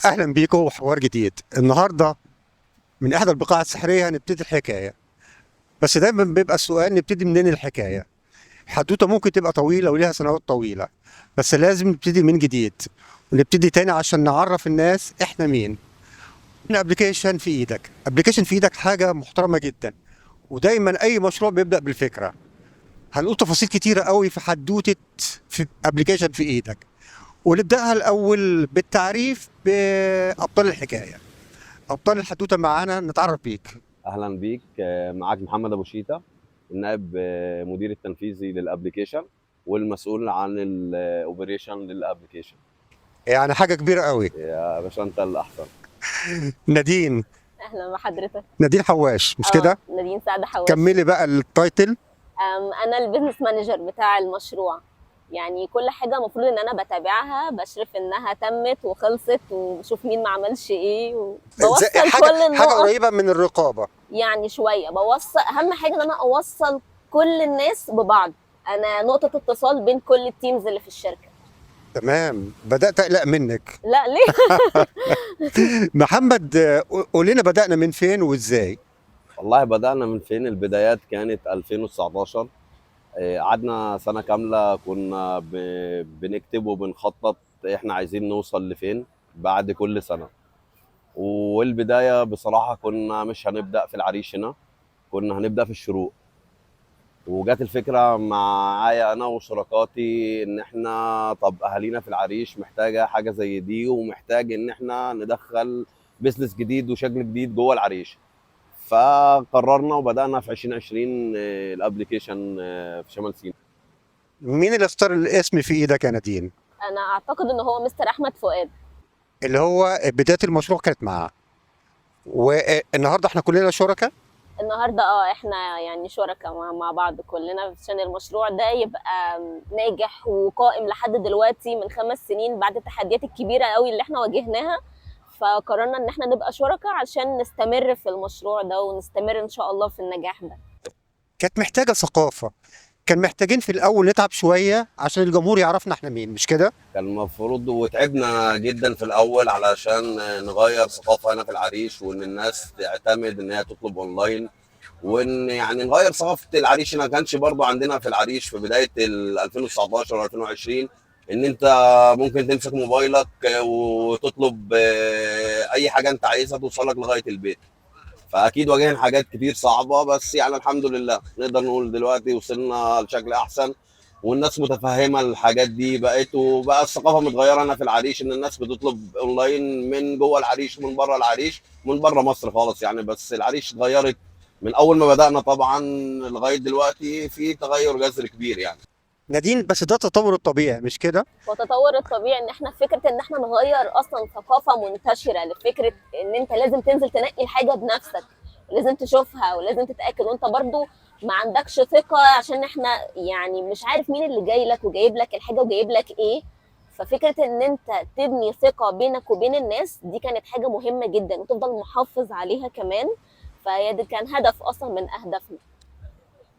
اهلا بيكم وحوار جديد النهارده من احدى البقاع السحريه هنبتدي الحكايه. بس دايما بيبقى السؤال، نبتدي منين الحكايه؟ حدوتة ممكن تبقى طويلة وليها سنوات طويله، بس لازم نبتدي من جديد ونبتدي تاني عشان نعرف الناس احنا مين. application في ايدك، application في ايدك حاجة محترمه جدا. ودايما اي مشروع بيبدا بالفكره. هنقول تفاصيل كتيرة قوي في حدوتة في application في ايدك، ونبداها الاول بالتعريف بابطال الحكايه. ابطال الحدوتة معانا، نتعرف بيك. اهلا بيك. معاك محمد ابو شيتا، النائب مدير التنفيذي لل application والمسؤول عن ال operation لل application. يعني حاجة كبيرة قوي. يا باشا انت الاحسن. نادين. اهلا بحضرتك. نادين حواش، مش كده؟ نادين سعد حواش. كملي بقى ال title. انا ال business manager بتاع المشروع، يعني كل حاجة المفروض ان انا بتابعها، بشرف انها تمت وخلصت، وبشوف مين ما عملش ايه، وبوصل حاجة كل حاجة النقط. قريبه من الرقابه. يعني شوية بوصل، اهم حاجة ان انا اوصل كل الناس ببعض، انا نقطة اتصال بين كل ال teams اللي في الشركه. تمام، بدات اقلق منك. لا ليه؟ محمد، قول لنا بدانا من فين وازاي؟ والله بدأنا من فين؟ البدايات كانت 2019. قعدنا سنة كاملة كنا بنكتب وبنخطط احنا عايزين نوصل لفين بعد كل سنة. والبداية بصراحة كنا مش هنبدأ في العريش هنا، كنا هنبدأ في الشروق. وجات الفكرة معايا أنا وشركاتي إن إحنا طب أهالينا في العريش محتاجة حاجة زي دي، ومحتاج إن إحنا ندخل business جديد وشكل جديد جوه العريش. فقررنا وبدأنا في 2020 ال application في شمال سيناء. مين اللي اختار الاسم في ايدك يا نادين؟ انا اعتقد ان هو مستر احمد فؤاد. اللي هو بداية المشروع كانت معاه، والنهارده احنا كلنا شركاء. النهارده احنا يعني شركاء مع بعض كلنا عشان المشروع ده يبقى ناجح وقائم لحد دلوقتي من 5 سنين بعد التحديات الكبيرة قوي اللي احنا واجهناها. فقررنا ان احنا نبقى شركاء عشان نستمر في المشروع ده ونستمر ان شاء الله في النجاح ده. كانت محتاجه ثقافه، كان محتاجين في الاول نتعب شوية عشان الجمهور يعرفنا احنا مين، مش كده؟ كان المفروض، وتعبنا جدا في الاول علشان نغير ثقافة هنا في العريش، وان الناس تعتمد ان هي تطلب اونلاين، وان يعني نغير ثقافة العريش. ما كانش برضو عندنا في العريش في بداية ال 2019 و 2020 ان انت ممكن تمسك موبايلك وتطلب اي حاجة انت عايزها توصلك لغاية البيت. فاكيد واجهنا حاجات كتير صعبه، بس يعني الحمد لله نقدر نقول دلوقتي وصلنا لشكل احسن، والناس متفهمه الحاجات دي بقت، وبقى الثقافة متغيرة هنا في العريش، ان الناس بتطلب اونلاين من جوه العريش ومن بره العريش ومن بره مصر خالص يعني. بس العريش اتغيرت من اول ما بدانا طبعا لغاية دلوقتي، في تغير جذري كبير يعني. نادين، بس ده التطور الطبيعي، مش كده؟ والتطور الطبيعي ان احنا فكرة ان احنا نغير اصلا ثقافة منتشرة لفكرة ان انت لازم تنزل تنقي الحاجة بنفسك، ولازم تشوفها ولازم تتاكد، وانت برضو ما عندكش ثقة عشان احنا يعني مش عارف مين اللي جاي لك وجايب لك الحاجة وجايب لك ايه. ففكره ان انت تبني ثقة بينك وبين الناس دي كانت حاجة مهمة جدا، وتفضل محافظ عليها كمان. فهي دي كان هدف اصلا من اهدافنا.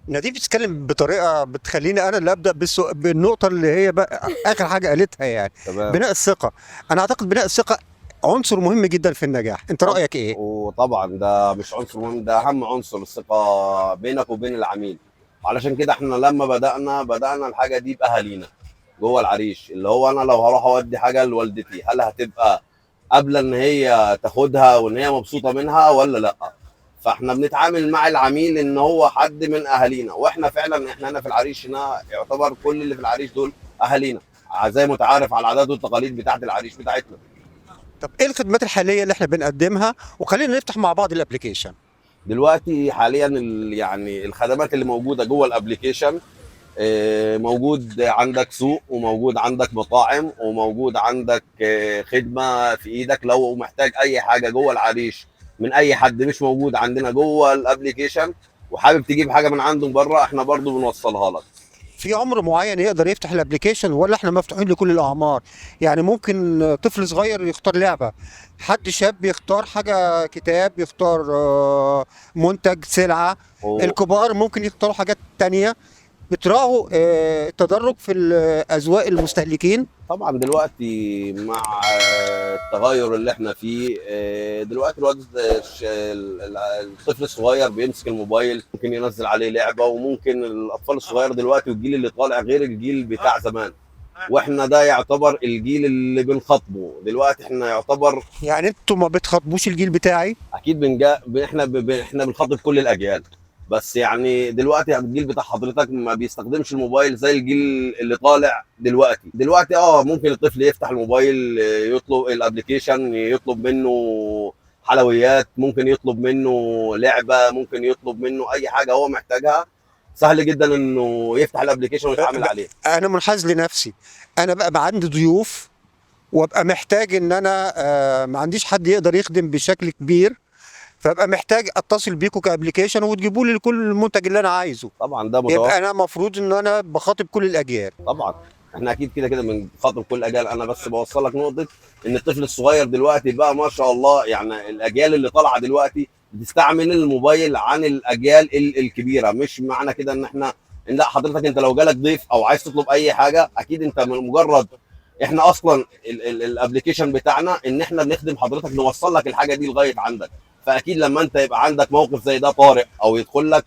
نادين بتتكلم بطريقة بتخليني انا اللي ابدا بالنقطة اللي هي بقى اخر حاجة قالتها، يعني بناء الثقه. انا اعتقد بناء الثقة عنصر مهم جدا في النجاح، انت رايك ايه؟ وطبعا ده مش عنصر مهم، ده اهم عنصر، الثقة بينك وبين العميل. علشان كده احنا لما بدانا الحاجة دي باهالينا جوه العريش، اللي هو انا لو هروح اودي حاجة لوالدتي، هل هتبقى قابله ان هي تاخدها وان هي مبسوطة منها ولا لا؟ فاحنا بنتعامل مع العميل ان هو حد من اهالينا، واحنا فعلا احنا هنا في العريش هنا يعتبر كل اللي في العريش دول اهالينا، زي ما متعارف على العادات والتقاليد بتاعت العريش بتاعتنا. طب ايه الخدمات الحالية اللي احنا بنقدمها؟ وخلينا نفتح مع بعض ال application. دلوقتي حاليا يعني الخدمات اللي موجودة جوه ال application، موجود عندك سوق، وموجود عندك مطاعم، وموجود عندك خدمة في ايدك. لو محتاج اي حاجة جوه العريش من اي حد مش موجود عندنا جوه ال application، وحابب تجيب حاجة من عنده بره، احنا برضو بنوصلها لك. في عمر معين يقدر يفتح ال application ولا احنا مفتوحين لكل الاعمار؟ يعني ممكن طفل صغير يختار لعبه، حد شاب يختار حاجة كتاب، يختار منتج سلعه، الكبار ممكن يختاروا حاجات تانية. بتراعوا التدرج في اذواق المستهلكين؟ طبعا دلوقتي مع التغير اللي احنا فيه، دلوقتي الواد الطفل الصغير بيمسك الموبايل، ممكن ينزل عليه لعبه، وممكن الاطفال الصغير دلوقتي والجيل اللي طالع غير الجيل بتاع زمان، واحنا ده يعتبر الجيل اللي بنخاطبه دلوقتي. احنا يعتبر يعني انتوا ما بتخاطبوش الجيل بتاعي؟ اكيد احنا بنخاطب كل الاجيال، بس يعني دلوقتي الجيل بتاع حضرتك ما بيستخدمش الموبايل زي الجيل اللي طالع دلوقتي. دلوقتي ممكن الطفل يفتح الموبايل، يطلب ال application، يطلب منه حلويات، ممكن يطلب منه لعبه، ممكن يطلب منه اي حاجة هو محتاجها. سهل جدا انه يفتح ال application ويتعامل عليه. انا منحاز لنفسي، انا بقى عندي ضيوف وابقى محتاج ان انا ما عنديش حد يقدر يخدم بشكل كبير، فابقى محتاج اتصل بيكم ك application وتجيبوا لي كل المنتج اللي انا عايزه. طبعا ده متوفر. يبقى انا المفروض ان انا بخاطب كل الاجيال. طبعا احنا اكيد كده كده بنخاطب كل الاجيال. انا بس بوصل لك نقطة ان الطفل الصغير دلوقتي بقى ما شاء الله، يعني الاجيال اللي طالعه دلوقتي بتستعمل الموبايل عن الاجيال الكبيرة. مش معنى كده ان احنا ان لا، حضرتك انت لو جالك ضيف او عايز تطلب اي حاجة اكيد انت من مجرد احنا اصلا ال application بتاعنا ان احنا بنخدم حضرتك، نوصل لك الحاجة دي لغاية عندك. فاكيد لما انت يبقى عندك موقف زي ده طارئ، او يدخل لك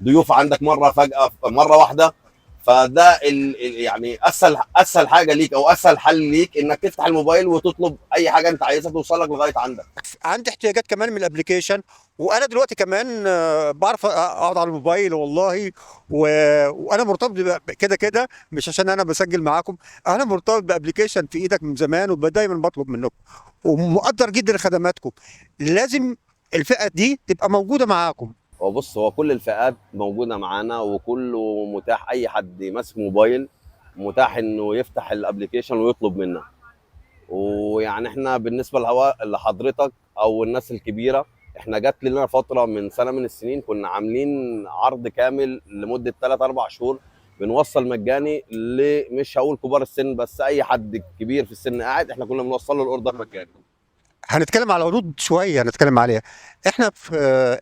ضيوف عندك مرة فجاة مرة واحدة، فده يعني اسهل حاجة ليك او اسهل حل ليك انك تفتح الموبايل وتطلب اي حاجة انت عايزها توصل لك لغاية عندك. عندي احتياجات كمان من ال application، وانا دلوقتي كمان بعرف اقعد على الموبايل والله، وانا مرتبط كده كده، مش عشان انا بسجل معاكم، انا مرتبط ب application في ايدك من زمان، ودايما بطلب منكم ومقدر جدا خدماتكم. لازم الفئة دي تبقى موجودة معاكم. هو بص، هو كل الفئات موجودة معانا وكله متاح، اي حد ماسك موبايل متاح انه يفتح ال application ويطلب منا. ويعني احنا بالنسبة لحضرتك او الناس الكبيرة، احنا جات لنا فترة من سنة من السنين كنا عاملين عرض كامل لمدة 3-4 شهور بنوصل مجاني، مش هقول كبار السن، بس اي حد كبير في السن قاعد احنا كنا بنوصل له ال order مجاني. هنتكلم على عروض شوية هنتكلم عليها. احنا في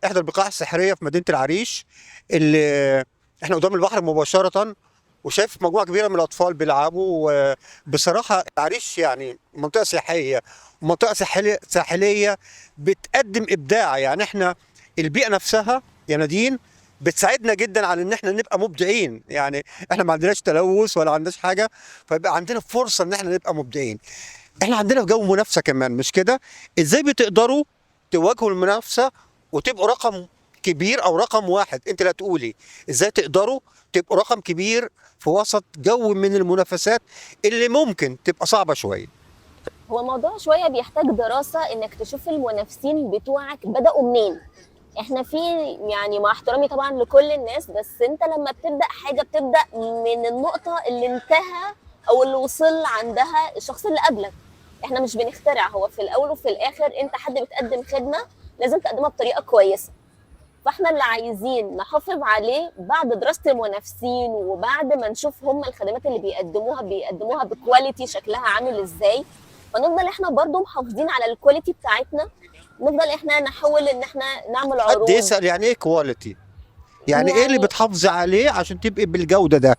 احدى البقاع السحريه في مدينة العريش، اللي احنا قدام البحر مباشرة، وشايف مجموعة كبيرة من الاطفال بيلعبوا. بصراحة العريش يعني منطقة سياحية، ومنطقة ساحليه بتقدم ابداع. يعني احنا البيئة نفسها يا نادين بتساعدنا جدا على ان احنا نبقى مبدعين. يعني احنا ما عندناش تلوث ولا عندناش حاجة، فيبقى عندنا فرصة ان احنا نبقى مبدعين. احنا عندنا جو منافسه كمان، مش كده؟ ازاي بتقدروا تواجهوا المنافسة وتبقوا رقم كبير او رقم واحد؟ انت لا تقولي ازاي تقدروا تبقوا رقم كبير في وسط جو من المنافسات اللي ممكن تبقى صعبة شوية. هو الموضوع شوية بيحتاج دراسة، انك تشوف المنافسين بتوعك بداوا منين. احنا في يعني مع احترامي طبعا لكل الناس، بس انت لما بتبدا حاجة بتبدا من النقطة اللي انتهى او اللي وصل عندها الشخص اللي قبلك. احنا مش بنخترع، هو في الاول وفي الاخر انت حد بتقدم خدمة لازم تقدمها بطريقة كويسة. فاحنا اللي عايزين نحافظ عليه بعد دراسة المنافسين، وبعد ما نشوف هم الخدمات اللي بيقدموها ب quality شكلها عامل ازاي، فنفضل احنا برضو محافظين على ال quality بتاعتنا. نفضل احنا نحاول ان احنا نعمل عروض. حد يسال يعني ايه quality؟ يعني ايه اللي بتحافظي عليه عشان تبقي بالجودة ده؟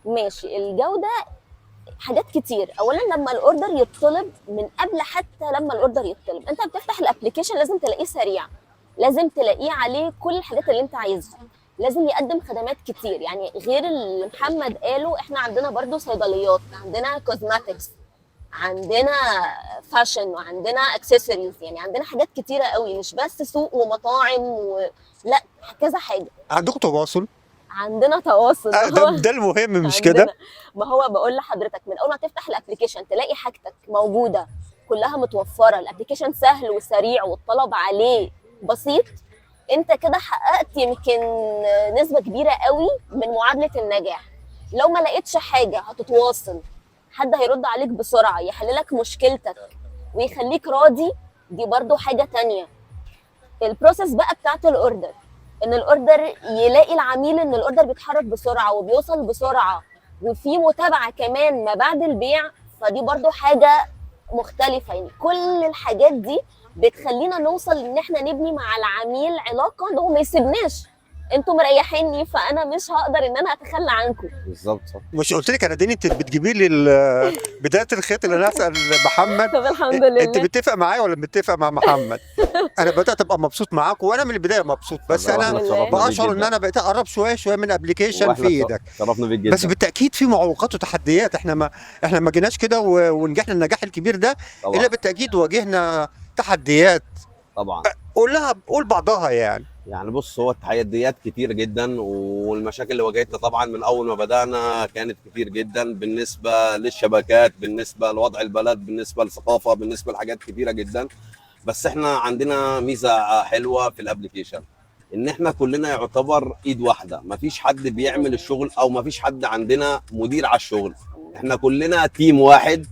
ماشي، الجودة حاجات كتير. اولا لما ال order يطلب، من قبل حتى لما ال order يطلب انت بتفتح ال application لازم تلاقيه سريع، لازم تلاقيه عليه كل الحاجات اللي انت عايزها، لازم يقدم خدمات كتير. يعني غير اللي محمد قاله، احنا عندنا برضو صيدليات، عندنا cosmetics، عندنا fashion، وعندنا اكسسوارز، يعني عندنا حاجات كتيرة قوي، مش بس سوق ومطاعم لا كذا حاجة. عندكم تواصل؟ عندنا تواصل. ده المهم، مش كده؟ ما هو بقول لحضرتك من اول ما تفتح ال application تلاقي حاجتك موجودة كلها متوفرة، ال application سهل وسريع والطلب عليه بسيط، انت كده حققت يمكن نسبه كبيرة قوي من معادلة النجاح. لو ما لقيتش حاجة هتتواصل، حد هيرد عليك بسرعة، يحللك مشكلتك ويخليك راضي، دي برضو حاجة تانية. ال process بقى بتاعت ال order، ان ال order يلاقي العميل ان ال order بيتحرك بسرعة وبيوصل بسرعة، وفي متابعه كمان ما بعد البيع، فدي برضو حاجة مختلفة. يعني كل الحاجات دي بتخلينا نوصل ان احنا نبني مع العميل علاقة ان هو ما يسيبناش. انتوا مريحيني، فانا مش هقدر ان انا اتخلى عنكم. بالظبط صح. مش قلت لك انا ديني انت بتجيبي لي بداية الخيط اللي انا اسال محمد. طب الحمد لله. انت متفق معايا ولا متفق مع محمد؟ انا بدات ابقى مبسوط معاك، وانا من البداية مبسوط، بس وإحنا انا اتشرفنا بيك بشعر ان جداً. انا بقيت اقرب شوية شوية من application وإحنا في ايدك. اتشرفنا بيك جدا. بس بالتاكيد في معوقات وتحديات، احنا ما جيناش كده ونجحنا النجاح الكبير ده طبعا الا بالتاكيد واجهنا تحديات. طبعا. قول لها، قول بعضها يعني. يعني بص، هو التحديات كتير جدا، والمشاكل اللي واجهتنا طبعا من اول ما بدانا كانت كتير جدا، بالنسبة للشبكات، بالنسبة لوضع البلد، بالنسبة للثقافة، بالنسبة لحاجات كتيرة جدا. بس احنا عندنا ميزة حلوة في ال application، ان احنا كلنا يعتبر ايد واحده، مفيش حد بيعمل الشغل او مفيش حد عندنا مدير على الشغل، احنا كلنا team واحد،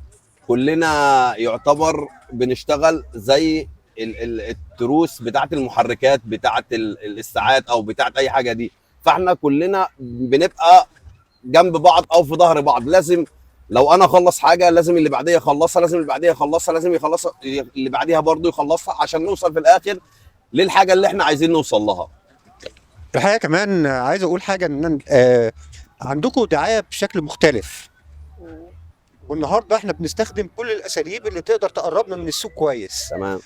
كلنا يعتبر بنشتغل زي التروس بتاعت المحركات بتاعت الساعات او بتاعت اي حاجة دي. فاحنا كلنا بنبقى جنب بعض او في ظهر بعض. لازم لو انا اخلص حاجة لازم اللي بعديها يخلصها، لازم اللي بعديها يخلصها، لازم يخلصها اللي بعديها برضه يخلصها، عشان نوصل في الاخر للحاجة اللي احنا عايزين نوصل لها. الحقيقة كمان عايز اقول حاجة، ان عندكم دعاية بشكل مختلف، والنهارده احنا بنستخدم كل الاساليب اللي تقدر تقربنا من السوق كويس. تمام.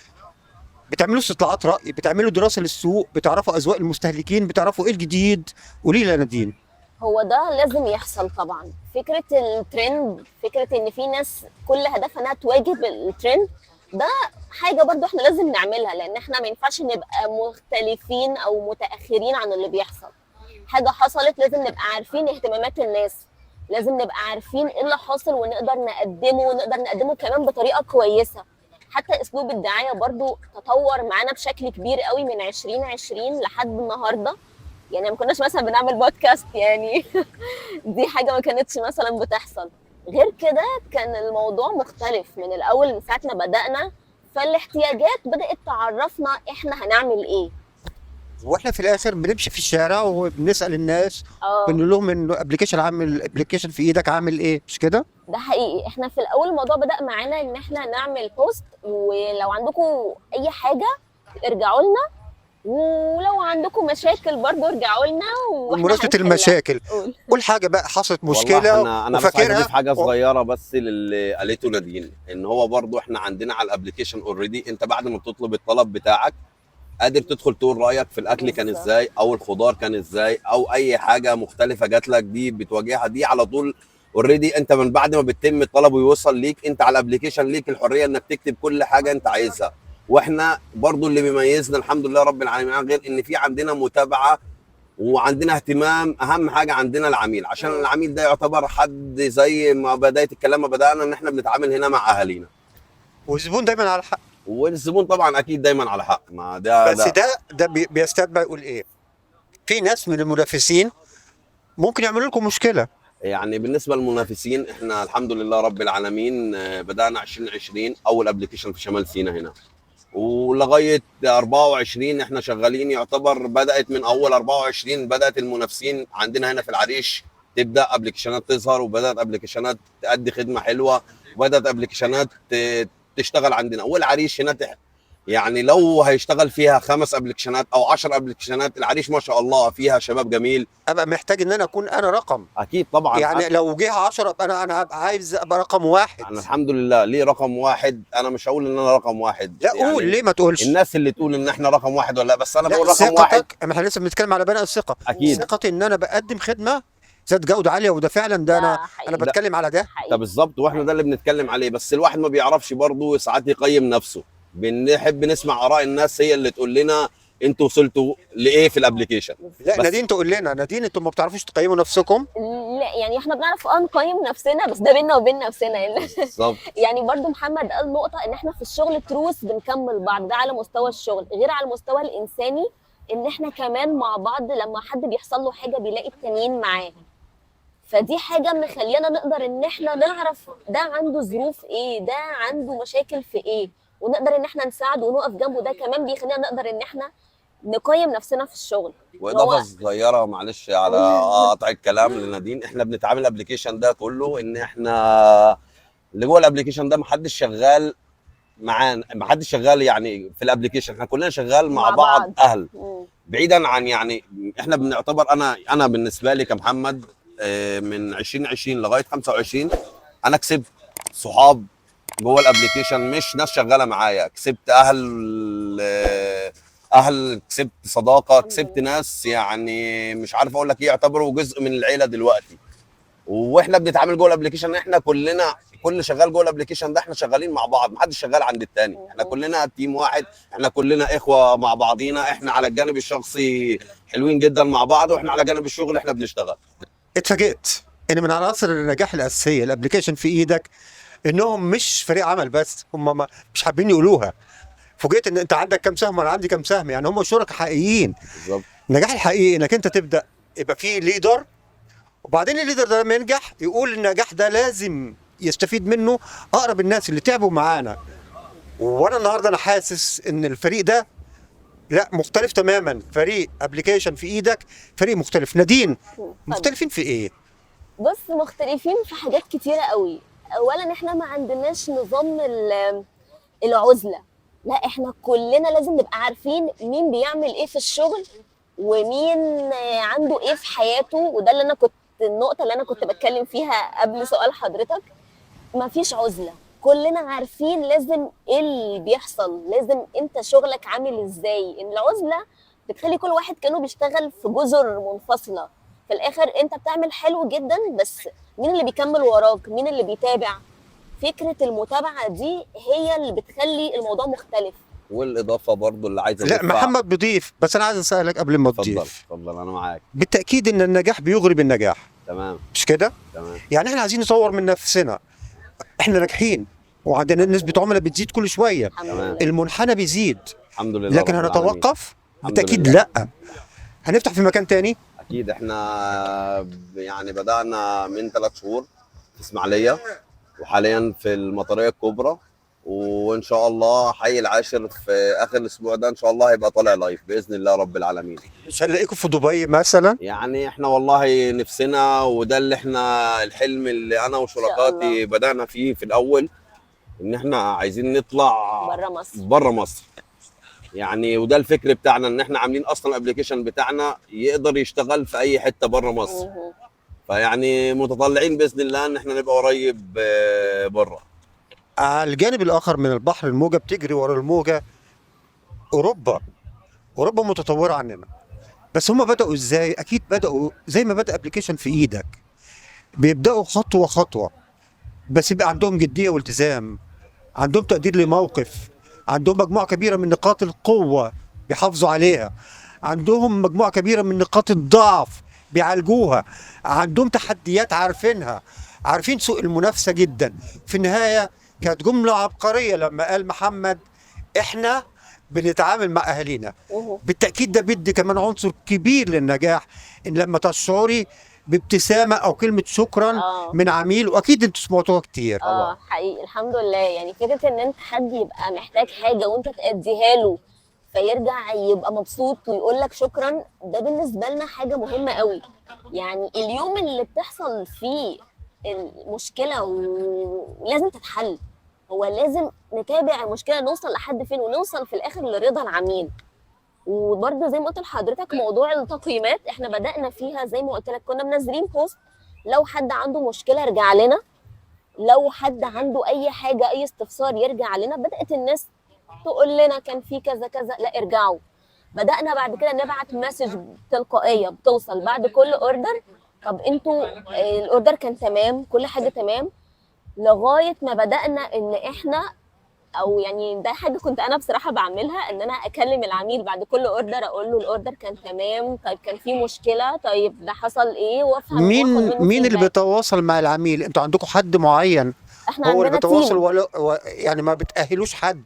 بتعملوا استطلاعات راي، بتعملوا دراسة للسوق، بتعرفوا اذواق المستهلكين، بتعرفوا ايه الجديد. قولي لي يا نادين. هو ده لازم يحصل طبعا. فكرة الترند، فكرة ان في ناس كل هدفها انها تواجه الترند، ده حاجة برضو احنا لازم نعملها، لان احنا ما ينفعش نبقى مختلفين او متاخرين عن اللي بيحصل. حاجة حصلت لازم نبقى عارفين اهتمامات الناس، لازم نبقى عارفين ايه اللي حاصل ونقدر نقدمه، ونقدر نقدمه كمان بطريقة كويسة. حتى اسلوب الدعاية برضو تطور معانا بشكل كبير قوي من 2020 لحد النهارده. يعني ما كناش مثلا بنعمل بودكاست، يعني دي حاجة ما كانتش مثلا بتحصل. غير كده كان الموضوع مختلف من الاول، من ساعة ما بدانا فالاحتياجات بدات تعرفنا احنا هنعمل ايه. واحنا في الاخر بنمشي في الشارع وبنسال الناس، بنقول لهم ان ال application عامل، ال application في ايدك عامل ايه، مش كده؟ ده حقيقي. احنا في الاول الموضوع بدا معانا ان احنا نعمل post، ولو عندكم اي حاجة ارجعوا لنا، ولو عندكم مشاكل برضو ارجعوا لنا. واحنا بمناسبة هنحلها. المشاكل، قول. قول حاجة بقى حصلت والله مشكلة انا بس عايز وفاكرها اضيف حاجة صغيرة بس للي قالته نادين، ان هو برضو احنا عندنا على ال application already، انت بعد ما بتطلب الطلب بتاعك قادر تدخل تقول رايك في الاكل كان ازاي، او الخضار كان ازاي، او اي حاجة مختلفة جات لك دي بتواجهها دي على طول already. انت من بعد ما بتتم الطلب ويوصل ليك، انت على ال application ليك الحرية انك تكتب كل حاجة انت عايزها. واحنا برضو اللي بيميزنا الحمد لله رب العالمين غير ان في عندنا متابعه وعندنا اهتمام، اهم حاجة عندنا العميل، عشان العميل ده يعتبر حد زي ما بداية الكلام ما بدانا ان احنا بنتعامل هنا مع اهالينا. والزبون دايما على حق. والزبون طبعا اكيد دايما على حق، ما ده بس ده بيستتبع يقول ايه؟ في ناس من المنافسين ممكن يعملوا لكم مشكلة. يعني بالنسبة للمنافسين احنا الحمد لله رب العالمين، بدانا 2020 اول application في شمال سيناء هنا، ولغاية 24 احنا شغالين. يعتبر بدات من اول 24 بدات المنافسين عندنا هنا في العريش تبدا application ات تظهر، وبدات application ات تأدي خدمة حلوة، وبدات application ات تشتغل عندنا. والعريش هنا يعني لو هيشتغل فيها 5 application ات او 10 application ات، العريش ما شاء الله فيها شباب جميل. ابقى محتاج ان انا اكون انا رقم اكيد طبعا. يعني لو جه 10 ابقى انا هبقى عايز ابقى رقم واحد. انا الحمد لله ليه رقم واحد؟ انا مش هقول ان انا رقم واحد. لا قول، يعني ليه ما تقولش؟ الناس اللي تقول ان احنا رقم واحد ولا لا، بس انا لا، بقول رقم واحد. ثقتك، ما احنا لسه بنتكلم على بناء الثقة. اكيد. ثقتي ان انا بقدم خدمة ذات جوده عالية، وده فعلا ده انا حقيقي. انا بتكلم على ده. حقيقي. ده بالظبط، واحنا ده اللي بنتكلم عليه. بس الواحد ما بيعرفش برضه ساعات يقيم نفسه، بنحب نسمع اراء الناس هي اللي تقول لنا انتوا وصلتوا لايه في ال application. لا بس- نادين تقول لنا، نادين انتوا ما بتعرفوش تقيموا نفسكم؟ لا يعني احنا بنعرف نقيم نفسنا، بس ده بينا وبين نفسنا يعني. بالظبط. يعني برضو محمد قال نقطة ان احنا في الشغل تروس بنكمل بعض، ده على مستوى الشغل، غير على المستوى الانساني ان احنا كمان مع بعض لما حد بيحصل له حاجة بيلاقي التانيين معاه. فدي حاجة مخلينا نقدر ان احنا نعرف ده عنده ظروف ايه، ده عنده مشاكل في ايه، ونقدر ان احنا نساعده ونقف جنبه. ده كمان بيخلينا نقدر ان احنا نقيم نفسنا في الشغل. واضافه صغيرة معلش على قطع الكلام لنادين، احنا بنتعامل ال application ده كله ان احنا اللي جوه ال application ده محدش شغال معانا، ما حدش شغال يعني في ال application، احنا كلنا شغال مع مع بعض بعض. اهل. مم. بعيدا عن يعني احنا بنعتبر، انا بالنسبة لي كمحمد من 2020 لغاية 25 انا كسبت صحاب جوه ال application، مش ناس شغالة معايا، كسبت اهل، اهل، كسبت صداقه، الحمد كسبت لله. ناس يعني مش عارف اقول لك ايه، يعتبروا جزء من العيلة دلوقتي. واحنا بنتعامل جوه ال application، احنا كلنا كل اللي شغال جوه ال application ده احنا شغالين مع بعض، محدش شغال عند التاني، احنا كلنا team واحد، احنا كلنا اخوه مع بعضينا، احنا على الجانب الشخصي حلوين جدا مع بعض، واحنا على جانب الشغل احنا بنشتغل. اتفاجئت ان من عناصر النجاح الاساسية ال application في ايدك انهم مش فريق عمل بس، هم مش حابين يقولوها. فوجئت ان انت عندك كام سهم وانا عندي كام سهم، يعني هم شركاء حقيقيين. بالظبط. النجاح الحقيقي انك انت تبدا يبقى فيه leader، وبعدين ال leader ده لما ينجح يقول النجاح ده لازم يستفيد منه اقرب الناس اللي تعبوا معانا. وانا النهارده انا حاسس ان الفريق ده لا مختلف تماما، فريق application في ايدك فريق مختلف. نادين، مختلفين في ايه؟ بص، مختلفين في حاجات كتيرة قوي. اولا احنا ما عندناش نظام العزلة، لا احنا كلنا لازم نبقى عارفين مين بيعمل ايه في الشغل ومين عنده ايه في حياته. وده اللي انا كنت، النقطة اللي انا كنت بتكلم فيها قبل سؤال حضرتك. ما فيش عزلة، كلنا عارفين لازم ايه اللي بيحصل، لازم انت شغلك عامل ازاي. ان العزلة بتخلي كل واحد كانه بيشتغل في جزر منفصلة، في الاخر انت بتعمل حلو جدا بس مين اللي بيكمل وراك، مين اللي بيتابع؟ فكرة المتابعة دي هي اللي بتخلي الموضوع مختلف. والاضافة برضو اللي عايز لا أضيفها- محمد بيضيف، بس انا عايز اسالك قبل ما اتفضل تضيف. اتفضل انا معاك. بالتاكيد ان النجاح بيغري بالنجاح، تمام مش كده؟ تمام. يعني احنا عايزين نطور من نفسنا، احنا ناجحين وعندنا نسبه عملاء بتزيد كل شوية، الحمد تمام. لله. المنحنى بيزيد، الحمد لله لكن رب العالمين. هنتوقف؟ الحمد بالتاكيد لله. لا. هنفتح في مكان تاني؟ اكيد احنا يعني بدانا من 3 شهور في اسماعيليه، وحاليا في المطريه الكبرى، وان شاء الله حي العاشر في اخر الاسبوع ده ان شاء الله هيبقى طالع live باذن الله رب العالمين. مش هنلاقيكم في دبي مثلا؟ يعني احنا والله نفسنا، وده اللي احنا الحلم اللي انا وشركاتي بدانا فيه في الاول، ان احنا عايزين نطلع بره مصر. بره مصر يعني، وده الفكر بتاعنا، ان احنا عاملين اصلا ال application بتاعنا يقدر يشتغل في اي حتة بره مصر. مهم. فيعني متطلعين باذن الله ان احنا نبقى قريب بره. على الجانب الاخر من البحر الموجه بتجري ورا الموجه. اوروبا متطورة عننا، بس هم بداوا ازاي؟ اكيد بداوا زي ما بدا application في ايدك، بيبداوا خطوة خطوة، بس يبقى عندهم جدية والتزام، عندهم تقدير لموقف، عندهم مجموعة كبيرة من نقاط القوة بيحافظوا عليها، عندهم مجموعة كبيرة من نقاط الضعف بيعالجوها، عندهم تحديات عارفينها، عارفين سوق المنافسة جدا. في النهاية كانت جملة عبقرية لما قال محمد احنا بنتعامل مع اهالينا. مهم. بالتاكيد ده بيدي كمان عنصر كبير للنجاح، ان لما تشعري بابتسامة او كلمة شكرا من عميل، واكيد انتوا سمعتوها كتير. حقيقي الحمد لله. يعني فكرة ان انت حد يبقى محتاج حاجة وانت تأديها له فيرجع يبقى مبسوط ويقول لك شكرا، ده بالنسبة لنا حاجة مهمة قوي. يعني اليوم اللي بتحصل فيه المشكلة ولازم تتحل، هو لازم نتابع المشكلة نوصل لحد فين ونوصل في الاخر لرضا العميل. وبرده زي ما قلت لحضرتك موضوع التقييمات احنا بدأنا فيها زي ما قلت لك، كنا منزلين post لو حد عنده مشكلة ارجع لنا، لو حد عنده اي حاجة اي استفسار يرجع لنا. بدأت الناس تقول لنا كان في كذا كذا، لا ارجعوا. بدأنا بعد كده نبعت message تلقائية بتوصل بعد كل order، طب انتوا ال order كان تمام، كل حاجة تمام، لغاية ما بدأنا ان احنا، او يعني ده حاجة كنت انا بصراحة بعملها، ان انا اكلم العميل بعد كل order اقول له ال order كان تمام، طيب كان في مشكلة، طيب ده حصل ايه، وافهم مين وآخد منه مين اللي feedback. بيتواصل مع العميل؟ انتوا عندكم حد معين احنا هو اللي عندنا بيتواصل team. ولا يعني ما بتأهلوش حد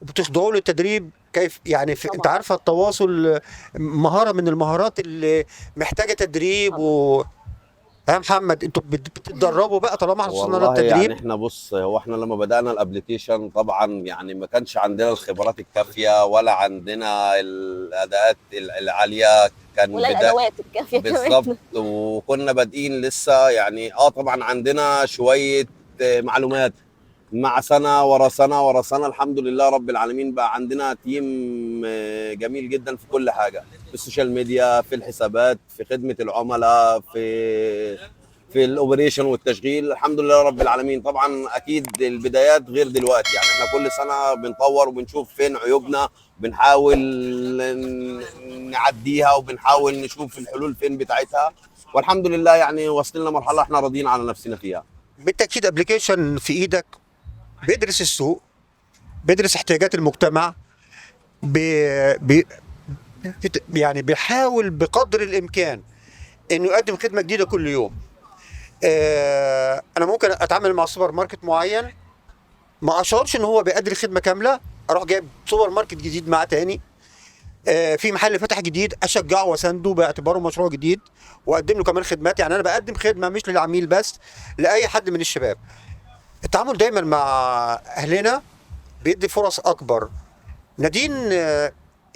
وبتخضعوا للتدريب؟ كيف يعني في انت طبعاً. عارفه التواصل مهارة من المهارات اللي محتاجه تدريب. ها محمد، انتوا بتتدربوا بقى طالما احنا وصلنا والله للتدريب؟ يعني احنا بص، هو احنا لما بدأنا ال application طبعا يعني ما كانش عندنا الخبرات الكافية ولا عندنا الاداءات العالية، كان ولا الادوات الكافيه كمان. بالظبط، وكنا بادئين لسه يعني. طبعا عندنا شوية معلومات، مع سنة ورا سنة ورا سنة الحمد لله رب العالمين بقى عندنا team جميل جدا في كل حاجة، في ال social media، في الحسابات، في خدمة العملاء، في ال operation والتشغيل، الحمد لله رب العالمين. طبعا اكيد البدايات غير دلوقتي، يعني احنا كل سنة بنطور وبنشوف فين عيوبنا، بنحاول نعديها وبنحاول نشوف الحلول فين بتاعتها، والحمد لله يعني وصلنا لمرحلة احنا راضيين على نفسنا فيها. بالتاكيد application في ايدك بيدرس السوق، بيدرس احتياجات المجتمع، بي بي يعني بيحاول بقدر الامكان انه يقدم خدمة جديدة كل يوم. انا ممكن اتعامل مع سوبر ماركت معين ما اشعرش ان هو بيقدم خدمة كاملة، اروح جايب سوبر ماركت جديد معاه تاني. في محل فتح جديد اشجعه واسنده باعتباره مشروع جديد واقدم له كمان خدمات. يعني انا بقدم خدمة مش للعميل بس، لاي حد من الشباب. التعامل دايما مع اهلنا بيدي فرص اكبر. نادين، ايه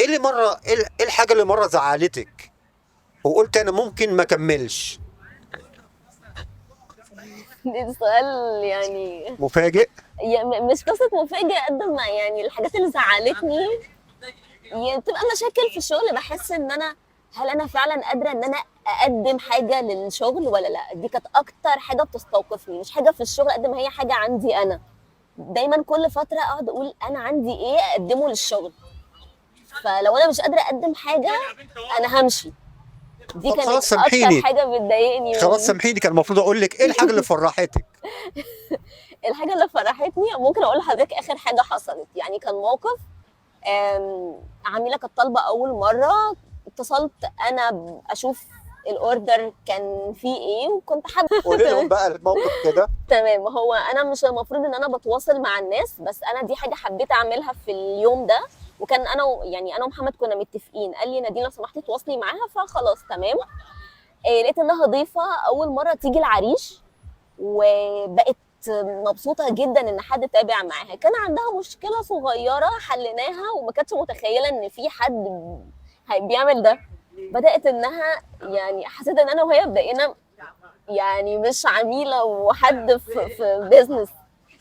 اللي مرة ايه الحاجة اللي مرة زعلتك وقلت انا ممكن ما اكملش؟ ده سؤال يعني مفاجئ. مش قصة مفاجئ قد ما يعني الحاجات اللي زعلتني يعني بتبقى مشاكل في الشغل، بحس ان انا هل انا فعلا قادرة ان انا اقدم حاجة للشغل ولا لا. دي كانت اكتر حاجة بتستوقفني، مش حاجة في الشغل قد ما هي حاجة عندي انا. دايما كل فترة اقعد اقول انا عندي ايه اقدمه للشغل، فلو انا مش قادرة اقدم حاجة انا همشي. دي طب كانت خلاص اكتر سامحيني. حاجة بتضايقني. خلاص سامحيني، كان المفروض اقول لك ايه الحاجة اللي فرحتك. الحاجة اللي فرحتني ممكن اقول لحضرتك اخر حاجة حصلت، يعني كان موقف عميله كانت طالبه اول مرة، اتصلت انا اشوف ال order كان فيه ايه وكنت حابة قولي لهم بقى الموقف كده. تمام. هو انا مش المفروض ان انا بتواصل مع الناس، بس انا دي حاجة حبيت اعملها في اليوم ده، وكان انا يعني انا ومحمد كنا متفقين، قال لي نادين لو سمحتي تواصلي معاها، فخلاص تمام. لقيت انها ضيفه اول مرة تيجي العريش، وبقت مبسوطة جدا ان حد تابع معاها. كان عندها مشكلة صغيرة حليناها وما كانتش متخيله ان في حد بيعمل ده. بدات انها يعني حسيت ان انا وهي بقينا يعني مش عميله وحد في business،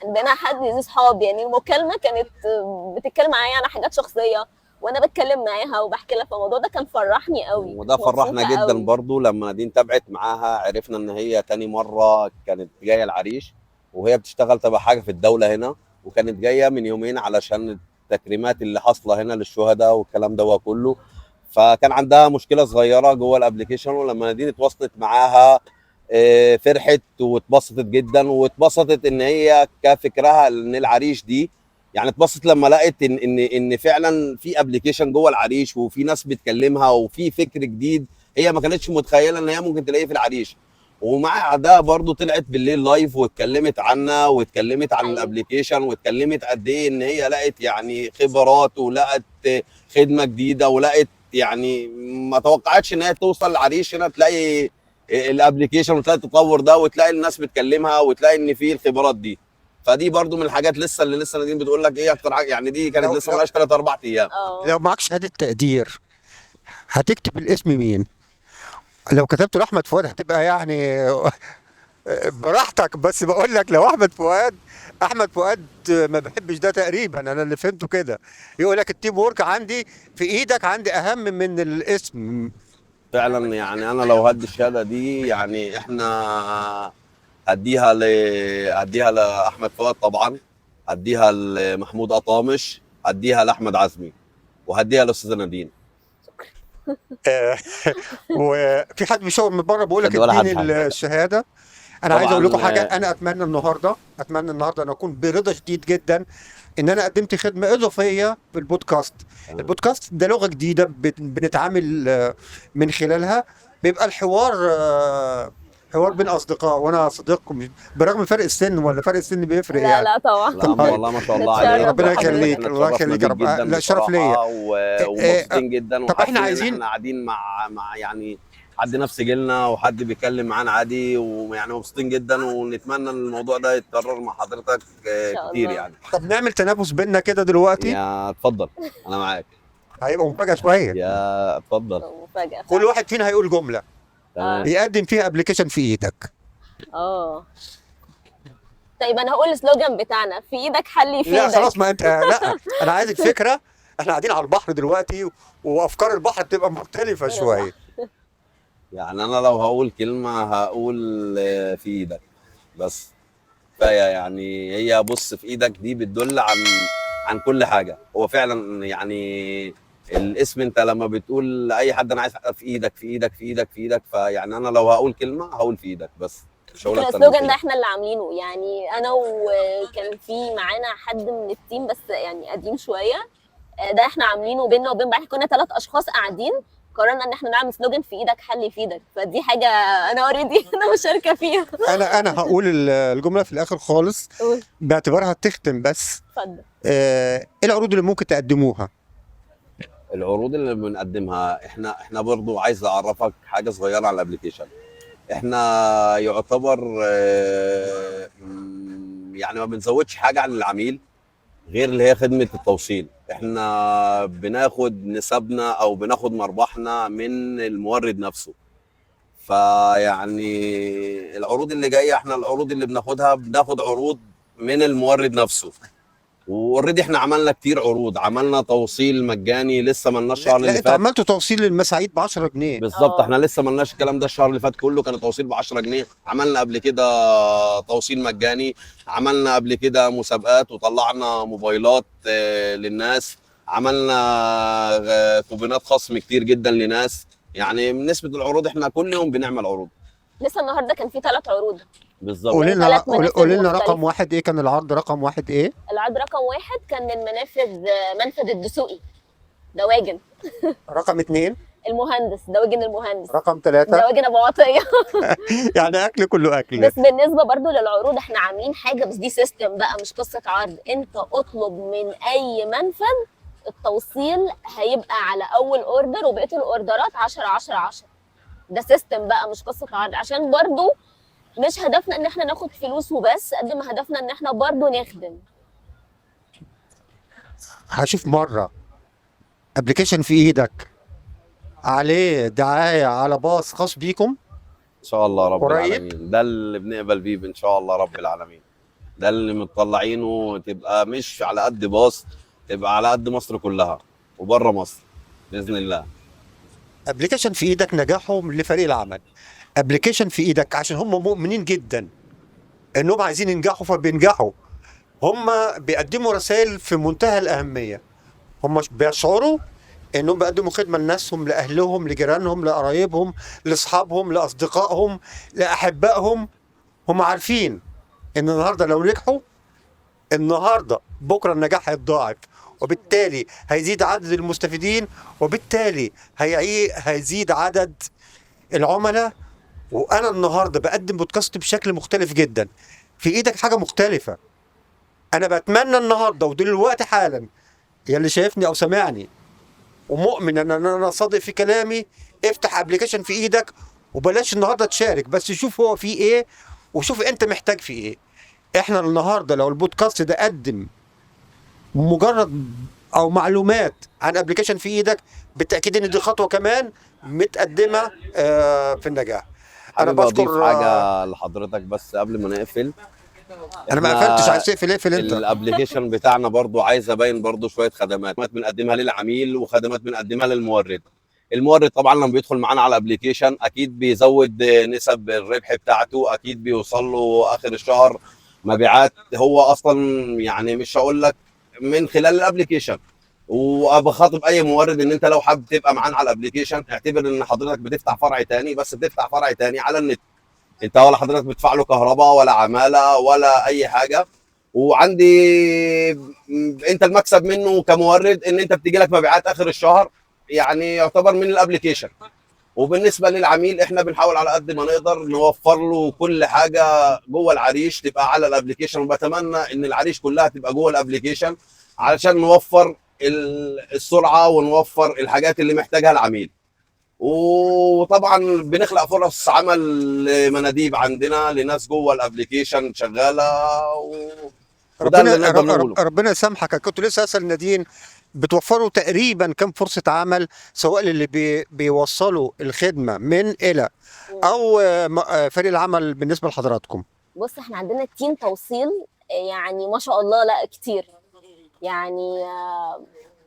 بقينا حد زي صحاب. يعني المكالمة كانت بتتكلم معايا على حاجات شخصية وانا بتكلم معاها وبحكي لها، فالموضوع ده كان فرحني قوي. وده فرحنا مبسوطة جدا قوي. برضو لما نادين تابعت معاها، عرفنا ان هي تاني مرة كانت جاية العريش وهي بتشتغل تبع حاجة في الدولة هنا، وكانت جاية من يومين علشان التكريمات اللي حاصله هنا للشهداء والكلام ده كله. فكان عندها مشكلة صغيرة جوه ال application، ولما نادين اتواصلت معاها فرحت واتبسطت جدا، واتبسطت ان هي كفكرها ان العريش دي يعني اتبسطت لما لقت ان ان ان فعلا في application جوه العريش وفي ناس بتكلمها وفي فكر جديد هي ما كانتش متخيله ان هي ممكن تلاقيه في العريش. ومع ده برضو طلعت بالليل live واتكلمت عنا واتكلمت عن حقيقي. ال application واتكلمت قد ايه ان هي لقت يعني خبرات ولقت خدمة جديدة ولقت يعني ما توقعتش ان هي توصل العريش هنا تلاقي ال application وتلاقي التطور ده وتلاقي الناس بتكلمها وتلاقي ان في الخبرات دي. فدي برضو من الحاجات لسه اللي لسه نادين بتقول لك ايه اكتر حاجة، يعني دي كانت لسه مالهاش 3 4 ايام. لو معاك شهادة تقدير هتكتب الاسم مين؟ لو كتبته لاحمد فؤاد هتبقى يعني براحتك، بس بقول لك لو احمد فؤاد، احمد فؤاد ما بحبش ده تقريبا، انا اللي فهمته كده يقول لك ال team work عندي في ايدك عندي اهم من الاسم. فعلا يعني انا لو هدي الشهادة دي يعني احنا هديها هديها لاحمد فؤاد طبعا، هديها لمحمود قطامش، هديها لاحمد عزمي، وهديها لاستاذه نادين. وفي حد بيشاور من بره بيقول لك اديني الشهادة. انا عايز اقول لكم حاجة، انا اتمنى النهارده، اتمنى النهارده ان اكون برضا شديد جدا ان انا قدمت خدمة اضافية في البودكاست. البودكاست ده لغة جديدة بنتعامل من خلالها، بيبقى الحوار حوار بين اصدقاء، وانا صديقكم برغم فرق السن، ولا فرق السن بيفرق لا يعني؟ لا طبعا. لا والله ما شاء الله عليك، ربنا يخليك، الله يخليك يا رب. لا شرف ليا ومبسوطين جدا. طب احنا عايزين، احنا قاعدين مع يعني حد نفس جيلنا وحد بيتكلم معانا عادي، ويعني مبسوطين جدا، ونتمنى ان الموضوع ده يتكرر مع حضرتك كتير يعني. طب نعمل تنافس بينا كده دلوقتي؟ يا اتفضل انا معاك. هيبقى مفاجأة شوية. يا اتفضل. مفاجأة. كل واحد فينا هيقول جملة تمام يقدم فيها application في ايدك. طيب انا هقول ال slogan بتاعنا، في ايدك حل يفيدك. لا خلاص، ما انت، لا انا عايز الفكرة. احنا قاعدين على البحر دلوقتي وافكار البحر بتبقى مختلفة شوية. يعني انا لو هقول كلمة هقول في ايدك بس، كفاية. يعني هي بص، في ايدك دي بتدل عن كل حاجة. هو فعلا يعني الاسم، انت لما بتقول لاي حد انا عايز حاجة في ايدك في ايدك في ايدك في ايدك، فيعني انا لو هقول كلمة هقول في ايدك بس، مش هقول اكتر من ال slogan ده كده. احنا اللي عاملينه، يعني انا وكان في معانا حد من ال team بس يعني قديم شوية، ده احنا عاملينه بينا وبين بعض. كنا 3 اشخاص قاعدين قررنا ان احنا نعمل slogan في ايدك حل في ايدك، فدي حاجة انا already انا مشاركة فيها. انا هقول الجملة في الاخر خالص باعتبارها تختم بس. اتفضل. ايه العروض اللي ممكن تقدموها؟ العروض اللي بنقدمها احنا برضو عايز اعرفك حاجة صغيرة على ال application. احنا يعتبر يعني ما بنزودش حاجة عن العميل غير اللي هي خدمة التوصيل. احنا بناخد نسبنا او بناخد مربحنا من المورد نفسه. فيعني العروض اللي جاية، احنا العروض اللي بناخدها بناخد عروض من المورد نفسه. و already احنا عملنا كتير عروض، عملنا توصيل مجاني لسه ملناش الشهر لا اللي انت فات. عملتوا توصيل للمساعيد ب 10 جنيه بالظبط، احنا لسه ملناش الكلام ده، الشهر اللي فات كله كان توصيل ب 10 جنيه. عملنا قبل كده توصيل مجاني، عملنا قبل كده مسابقات وطلعنا موبايلات للناس، عملنا كوبونات خصم كتير جدا لناس. يعني بالنسبة للعروض احنا كل يوم بنعمل عروض. لسه النهارده كان في 3 عروض. بالظبط. قولي لنا، 3 منافذ قولي لنا مختلفة. رقم 1 ايه كان العرض؟ رقم 1 ايه؟ العرض رقم 1 كان من منفذ الدسوقي دواجن. رقم 2 المهندس، دواجن المهندس. رقم 3 دواجن ابو عطية. يعني اكل كله اكل. بس بالنسبة برضو للعروض احنا عاملين حاجة، بس دي system بقى مش قصة عرض. انت اطلب من اي منفذ التوصيل هيبقى على اول order، وبقية الاوردرات 10 10 10. ده system بقى مش قصة عرض، عشان برضو مش هدفنا ان احنا ناخد فلوس وبس، قد ما هدفنا ان احنا برضو نخدم. هشوف مرة application في ايدك عليه دعاية على باص خاص بيكم ان شاء الله رب قريب؟ العالمين، ده اللي بنقبل بيه ان شاء الله رب العالمين. ده اللي مطلعينه، تبقى مش على قد باص، تبقى على قد مصر كلها وبره مصر باذن الله. application في ايدك نجاحهم لفريق العمل. application في ايدك عشان هم مؤمنين جدا انهم عايزين ينجحوا فبينجحوا. هم بيقدموا رسائل في منتهى الاهمية. هم بيشعروا انهم بيقدموا خدمة لناسهم، لاهلهم، لجيرانهم، لقرايبهم، لاصحابهم، لاصدقائهم، لاحبائهم. هم عارفين ان النهارده لو نجحوا النهارده بكره النجاح هيتضاعف، وبالتالي هيزيد عدد المستفيدين، وبالتالي هيزيد عدد العملاء. وانا النهارده بقدم بودكاست بشكل مختلف جدا، في ايدك حاجة مختلفة. انا بتمنى النهارده ودلوقتي حالا يا اللي شايفني او سامعني ومؤمن ان انا صادق في كلامي، افتح application في ايدك وبلاش النهارده تشارك، بس شوف هو فيه ايه وشوف انت محتاج فيه ايه. احنا النهارده لو البودكاست ده قدم مجرد او معلومات عن application في ايدك، بالتاكيد ان دي خطوة كمان متقدمة في النجاح. انا حابب اضيف بشكر حاجة لحضرتك بس قبل ما نقفل. انا ما إحنا قفلتش، عايز تقفل اقفل انت. ال application بتاعنا برضو عايز ابين برضو شوية خدمات بنقدمها للعميل وخدمات بنقدمها للمورد. المورد طبعا لما بيدخل معانا على ال application اكيد بيزود نسب الربح بتاعته، اكيد بيوصل له اخر الشهر مبيعات هو اصلا يعني مش هقول لك من خلال ال application. وبخاطب اي مورد ان انت لو حابب تبقى معانا على ال application، اعتبر ان حضرتك بتفتح فرع تاني، بس بتفتح فرع تاني على النت. انت ولا حضرتك بتدفع له كهرباء ولا عماله ولا اي حاجة. وعندي انت المكسب منه كمورد ان انت بتيجي لك مبيعات اخر الشهر، يعني يعتبر من ال application. وبالنسبة للعميل احنا بنحاول على قد ما نقدر نوفر له كل حاجة جوه العريش تبقى على ال application، وبتمنى ان العريش كلها تبقى جوه ال application علشان نوفر السرعة ونوفر الحاجات اللي محتاجها العميل. وطبعا بنخلق فرص عمل لمناديب عندنا لناس جوه ال application شغالة وده اللي ربنا نقدر نقوله. ربنا يسامحك. كنت لسه اسال نادين، بتوفروا تقريبا كم فرصة عمل سواء للي بيوصلوا الخدمة من الى او فريق العمل بالنسبة لحضراتكم؟ بص احنا عندنا team توصيل يعني ما شاء الله، لا كتير يعني.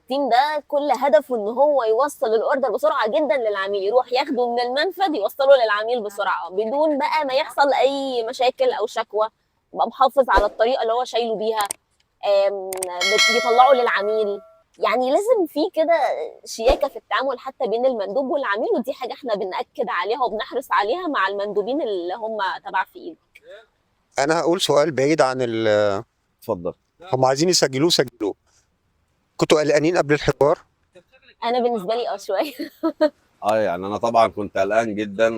ال team ده كل هدفه ان هو يوصل ال order بسرعة جدا للعميل، يروح ياخده من المنفذ يوصله للعميل بسرعة بدون بقى ما يحصل اي مشاكل او شكوى، يبقى محافظ على الطريقة اللي هو شايله بيها، بيطلعه للعميل. يعني لازم في كده شياكه في التعامل حتى بين المندوب والعميل، ودي حاجة احنا بنأكد عليها وبنحرص عليها مع المندوبين اللي هم تبع في ايد. انا هقول سؤال بعيد عن اتفضل. هم عايزين يسجلوه سجلوه. كنتوا قلقانين قبل الحوار؟ انا بالنسبة لي شوية. يعني انا طبعا كنت قلقان جدا،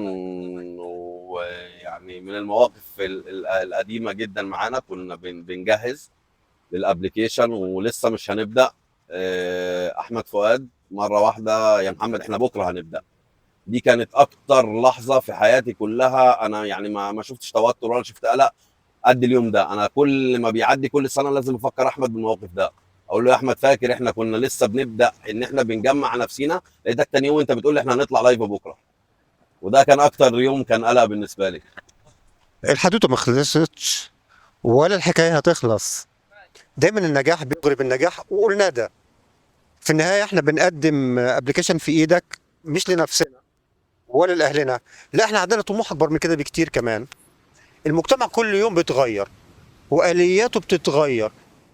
ويعني من المواقف القديمة جدا معانا، كنا بنجهز لل application ولسه مش هنبدا. احمد فؤاد مرة واحدة، يا محمد احنا بكره هنبدا. دي كانت اكتر لحظة في حياتي كلها، انا يعني ما شفتش توتر ولا شفت قلق قد اليوم ده. انا كل ما بيعدي كل سنة لازم افكر احمد بالموقف ده، اقول له يا احمد فاكر احنا كنا لسه بنبدا ان احنا بنجمع نفسينا، لقيتك تاني يوم انت بتقول لي احنا هنطلع live بكره، وده كان اكتر يوم كان قلق بالنسبة لي. الحدوتة ما خلصتش ولا الحكاية هتخلص. دايما النجاح بيغرب النجاح، وقلنا ده في النهاية احنا بنقدم application في ايدك مش لنفسنا ولا لاهلنا، لا احنا عندنا طموح اكبر من كده بكتير. كمان المجتمع كل يوم بيتغير والياته بتتغير،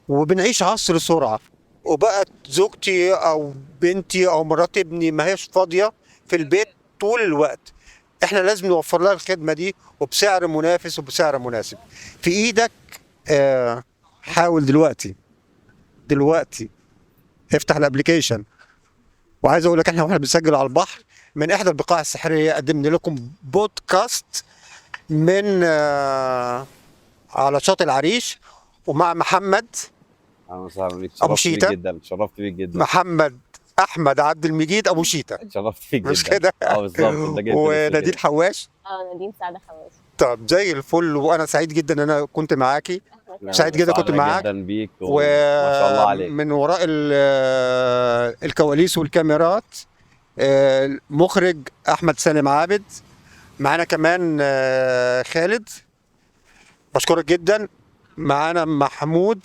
وبنعيش عصر سرعة، وبقت زوجتي او بنتي او مرات ابني ما هيش فاضية في البيت طول الوقت. احنا لازم نوفر لها الخدمة دي وبسعر منافس وبسعر مناسب. في ايدك حاول دلوقتي افتح ال application. وعايز اقول لك احنا واحنا بنسجل على البحر من احدى البقاع السحريه قدمنا لكم بودكاست من على شاطئ العريش، ومع محمد اهلا وسهلا بيك، أبو شرفت بيك شيتا. جدا، شرفت بيك جدا، محمد احمد عبد المجيد ابو شيتا، شرفت بيك جدا. مش كده؟ بالظبط، انت جيت ونادين حواش. نادين سعد حواش. طب زي الفل، وانا سعيد جدا ان انا كنت معاكي. سعيد جدا كنت معاك. جدا بيك، وما شاء الله عليك. ومن وراء الكواليس والكاميرات المخرج احمد سالم عابد، معانا كمان خالد، بشكرك جدا. معانا محمود،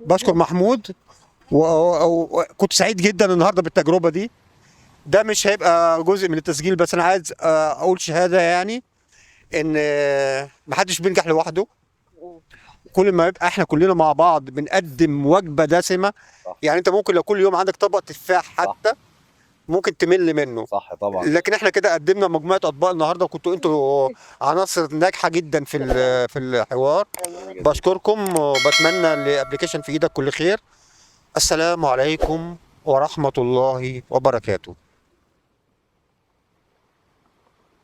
بشكر محمود. وكنت سعيد جدا النهارده بالتجربة دي. ده مش هيبقى جزء من التسجيل، بس انا عايز اقول شهادة، يعني ان محدش بينجح لوحده. كل ما يبقى احنا كلنا مع بعض بنقدم وجبة دسمة. صح. يعني انت ممكن لو كل يوم عندك طبق تفاح حتى ممكن تمل منه. صح طبعا. لكن احنا كده قدمنا مجموعة اطباق النهارده، وكنتوا انتوا عناصر ناجحة جدا في الحوار. بشكركم وبتمنى لابلكيشن في ايدك كل خير. السلام عليكم ورحمة الله وبركاته.